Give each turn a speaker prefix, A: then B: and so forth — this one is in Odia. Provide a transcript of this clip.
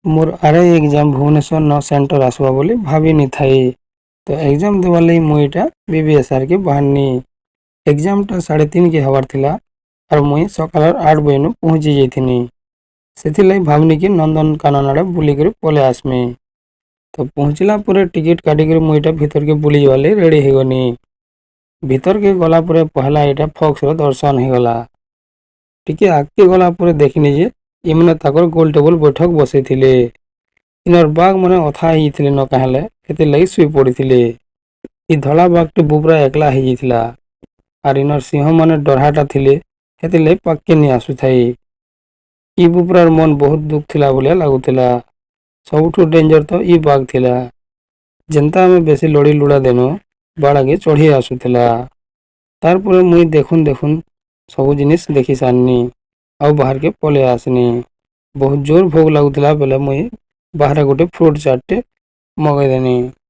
A: ମୋର ଆର୍ I exam Bhubaneswar ନ ସେଣ୍ଟର ଆସବା ବୋଲି ଭାବି ନି ଥାଇ। ତ ଏକ୍ଜାମ ଦେବାର୍ ଲାଗି ମୁଇଁ ଇଟା ବିବିଏସ୍ଆର୍ କେ ବାହାରନି। ଏକ୍ଜାମଟା 3:30କେ ହେବାର୍ ଥିଲା ଆର୍ ମୁଇଁ ସକାଳର 8 ବଜେନୁ ପହଞ୍ଚି ଯାଇଥିନି। ସେଥିର୍ଲାଗି ଭାବିନି କି ନନ୍ଦନକାନନ ଆଡ଼େ ବୁଲିକରି ପଲେଇ ଆସମି। ତ ପହଞ୍ଚିଲା ପରେ ଟିକେଟ୍ କାଟିକରି ମୁଇଁ ଇଟା ଭିତରକେ ବୁଲି ଯିବାର୍ ଲାଗି ରେଡ଼ି ହେଇଗନି। ଭିତରକେ ଗଲା ପରେ ପହଲା ଏଇଟା ଫକ୍ସର ଦର୍ଶନ ହେଇଗଲା। ଟିକେ ଆଗକେ ଗଲା ପରେ ଦେଖିନି ଯେ ଏମାନେ ତାଙ୍କର ଗୋଲ ଟେବୁଲ ବୈଠକ ବସେଇଥିଲେ। ଇନର ବାଘ ମାନେ ଅଥା ହେଇଯାଇଥିଲେ ନ କାହେଲେ, ସେଥିର୍ଲାଗି ଶୋଇ ପଡ଼ିଥିଲେ। ଇ ଧଳା ବାଘଟି ବୁବରା ଏକଲା ହେଇଯାଇଥିଲା ଆର୍ ଇନର ସିଂହ ମାନେ ଡରହାଟା ଥିଲେ, ସେଥିର୍ଲାଗି ପାଖକେ ନି ଆସୁଥାଇ। ଇ ବୁବରାର ମନ ବହୁତ ଦୁଃଖ ଥିଲା ଭଳିଆ ଲାଗୁଥିଲା। ସବୁଠୁ ଡେଞ୍ଜର ତ ଇ ବାଘ ଥିଲା। ଯେନ୍ତା ଆମେ ବେଶୀ ଲଡ଼ି ଲୁଡ଼ା ଦେନୁ, ବାଡ଼ାକେ ଚଢ଼ି ଆସୁଥିଲା। ତାରପରେ ମୁଇଁ ଦେଖୁନ୍ ଦେଖୁନ୍ ସବୁ ଜିନିଷ ଦେଖି ସାରିନି ଆଉ ବାହାରକେ ପଲେଇ ଆସିନି। ବହୁତ ଜୋର ଭୋକ ଲାଗୁଥିଲା ବେଲେ ମୁଇଁ ବାହାରେ ଗୋଟେ ଫ୍ରୁଟ ଚାଟଟେ ମଗେଇଦେନି।